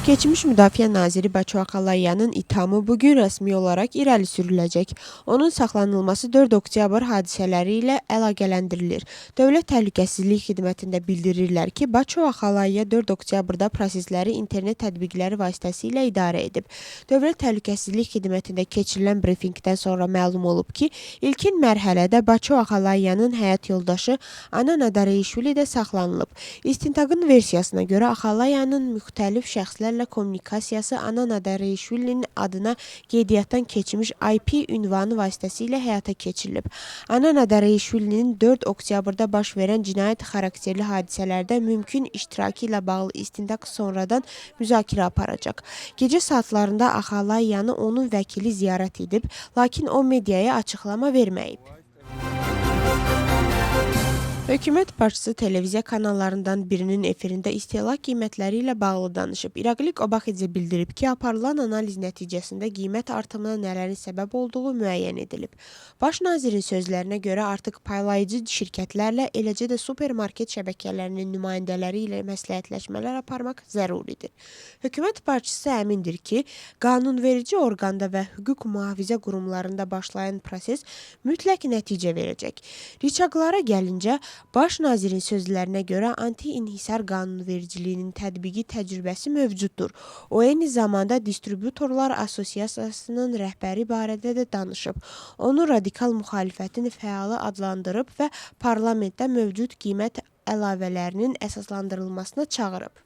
Keçmiş Müdafiə naziri Baço Axalayanın ithamı bu gün rəsmi olaraq irəli sürüləcək. Onun saxlanılması 4 oktyabr hadisələri ilə əlaqələndirilir. Dövlət Təhlükəsizlik Xidmətində bildirirlər ki, Baço Axalaya 4 oktyabrda prosesləri internet tətbiqləri vasitəsilə idarə edib. Dövlət Təhlükəsizlik Xidmətində keçirilən brifinqdən sonra məlum olub ki, ilkin mərhələdə Baço Axalayanın həyat yoldaşı Anana Dareyşvili də saxlanılıb. İstintaqın versiyasına görə Axalayanın müxtəlif şəxslərlə kommunikasiyası Anana Dareyşvilinin adına qeydiyyatdan keçmiş IP ünvanı vasitəsilə həyata keçirilib. Anana Dareyşvilinin 4 oktyabrda baş verən cinayət xarakterli hadisələrdə mümkün iştirakı ilə bağlı istintaq sonradan müzakirə aparacaq. Gecə saatlarında Axalayanı onun vəkili ziyarət edib, lakin o mediaya açıqlama verməyib. Hökumət başçısı televiziya kanallarından birinin efirində istehlak qiymətləri ilə bağlı danışıb. İraqli Qobaxidze bildirib ki, aparılan analiz nəticəsində qiymət artımına nələrin səbəb olduğu müəyyən edilib. Baş nazirin sözlərinə görə artıq paylayıcı şirkətlərlə, eləcə də supermarket şəbəkələrinin nümayəndələri ilə məsləhətləşmələr aparmaq zəruridir. Hökumət başçısı əmindir ki, qanunverici orqanda və hüquq mühafizə qurumlarında başlayan proses mütləq nəticə verəcək. Riçaqlara gəlincə, Baş nazirin sözlərinə görə anti-inhisar qanunvericiliyinin tətbiqi təcrübəsi mövcuddur. O eyni zamanda Distributorlar Assosiasiyasının rəhbəri barədə də danışıb. Onu radikal müxalifətin fəalı adlandırıb və parlamentdə mövcud qiymət əlavələrinin əsaslandırılmasına çağırıb.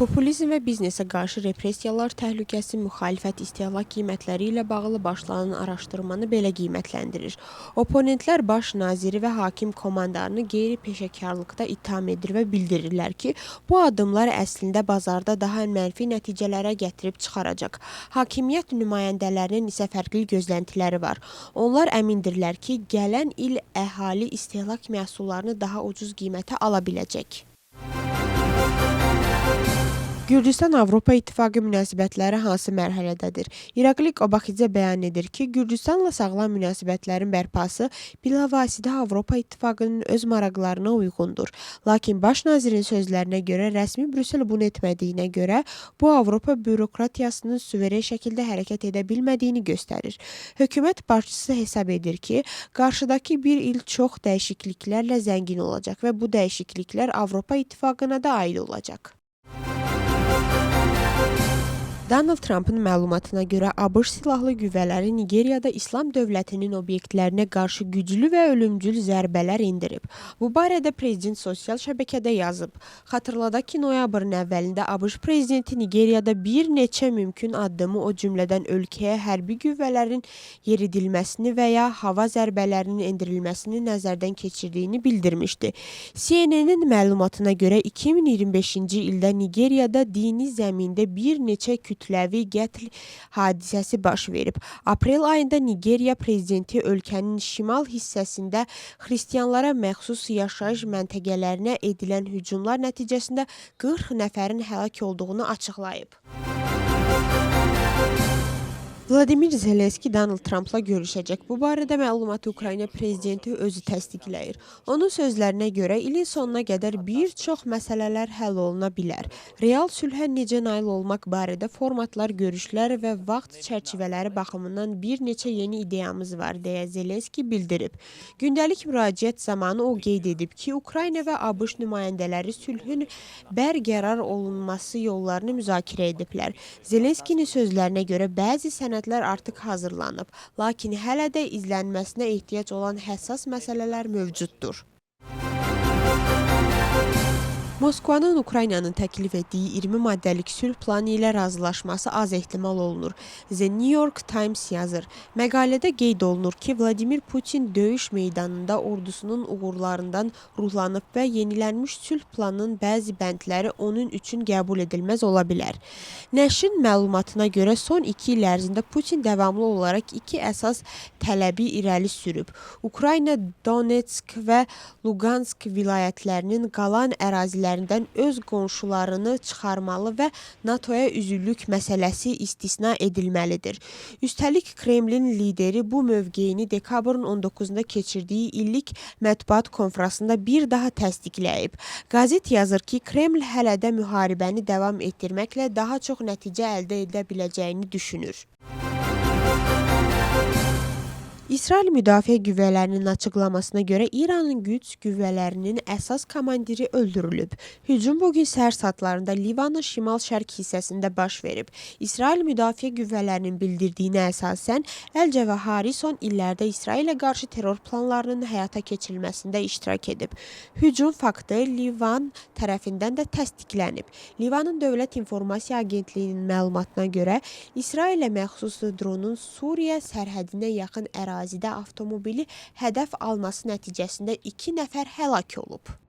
Populizm və biznesə qarşı repressiyalar təhlükəsi müxalifət istehlak qiymətləri ilə bağlı başlanan araşdırmanı belə qiymətləndirir. Oponentlər baş naziri və hakim komandanı qeyri-peşəkarlıqda ittiham edir və bildirirlər ki, bu addımlar əslində bazarda daha mənfi nəticələrə gətirib çıxaracaq. Hakimiyyət nümayəndələrinin isə fərqli gözləntiləri var. Onlar əmindirlər ki, gələn il əhali istehlak məhsullarını daha ucuz qiymətə ala biləcək. Gürcüstan-Avropa İttifaqı münasibətləri hansı mərhələdədir? İraqli Qobaxidze bəyan edir ki, Gürcüstanla sağlam münasibətlərin bərpası bilavasitə Avropa İttifaqının öz maraqlarına uyğundur. Lakin baş nazirin sözlərinə görə rəsmi Brüssel bunu etmədiyinə görə bu Avropa bürokratiyasının suveren şəkildə hərəkət edə bilmədiyini göstərir. Hökumət başçısı hesab edir ki, qarşıdakı bir il çox dəyişikliklərlə zəngin olacaq və bu dəyişikliklər Avropa İttifaqına da aid olacaq. Donald Trumpın məlumatına görə ABŞ silahlı qüvvələri Nigeriyada İslam dövlətinin obyektlərinə qarşı güclü və ölümcül zərbələr endirib. Bu barədə prezident sosial şəbəkədə yazıb. Xatırladaq ki, noyabrın əvvəlində ABŞ prezidenti Nigeriyada bir neçə mümkün addımı, o cümlədən ölkəyə hərbi qüvvələrin yeridilməsini və ya hava zərbələrinin endirilməsini nəzərdən keçirdiyini bildirmişdi. CNN-in məlumatına görə 2025-ci ildə Nigeriyada dini zəmində bir neçə kütləvi qətl hadisəsi baş verib. Aprel ayında Nigeriya prezidenti ölkənin şimal hissəsində xristianlara məxsus yaşayış məntəqələrinə edilən hücumlar nəticəsində 40 nəfərin həlak olduğunu açıqlayıb. Vladimir Zelenski Donald Trampla görüşəcək. Bu barədə məlumatı Ukrayna prezidenti özü təsdiqləyir. Onun sözlərinə görə ilin sonuna qədər bir çox məsələlər həll oluna bilər. Real sülhə necə nail olmaq barədə formatlar, görüşlər və vaxt çərçivələri baxımından bir neçə yeni ideyamız var, deyə Zelenski bildirib. Gündəlik müraciət zamanı o qeyd edib ki, Ukrayna və ABŞ nümayəndələri sülhün bərqərar olunması yollarını müzakirə ediblər. Zelenskinin sözlərinə görə bəzi sənədlər artıq hazırlanıb, lakin hələ də izlənməsinə ehtiyac olan həssas məsələlər mövcuddur. Moskvanın Ukraynanın təklif etdiyi 20 maddəlik sülh planı ilə razılaşması az ehtimal olunur. The New York Times yazır. Məqalədə qeyd olunur ki, Vladimir Putin döyüş meydanında ordusunun uğurlarından ruhlanıb və yenilənmiş sülh planının bəzi bəndləri onun üçün qəbul edilməz ola bilər. Nəşrin məlumatına görə son 2 il ərzində Putin davamlı olaraq iki əsas tələbi irəli sürüb. Ukrayna Donetsk və Luqansk vilayətlərinin qalan ərazilərini sərhədlərindən öz qonşularını çıxarmalı və NATO-ya üzvlük məsələsi istisna edilməlidir. Üstəlik, Kremlin lideri bu mövqeyini dekabrın 19-da keçirdiyi illik mətbuat konfransında bir daha təsdiqləyib. Qəzet yazır ki, Kreml hələ də müharibəni davam etdirməklə daha çox nəticə əldə edə biləcəyini düşünür. İsrail Müdafiə Qüvvələrinin açıqlamasına görə İranın Qüds qüvvələrinin əsas komandiri öldürülüb. Hücum bu gün səhər saatlarında Livanın şimal-şərq hissəsində baş verib. İsrail Müdafiə Qüvvələrinin bildirdiyinə əsasən Əl-Cəvahari son illərdə İsrailə qarşı terror planlarının həyata keçirilməsində iştirak edib. Hücum faktı Livan tərəfindən də təsdiqlənib. Livanın Dövlət İnformasiya Agentliyinin məlumatına görə İsrailə məxsus dronun Suriya sərhədinə yaxın ərazidə avtomobili hədəf alması nəticəsində 2 nəfər həlak olub.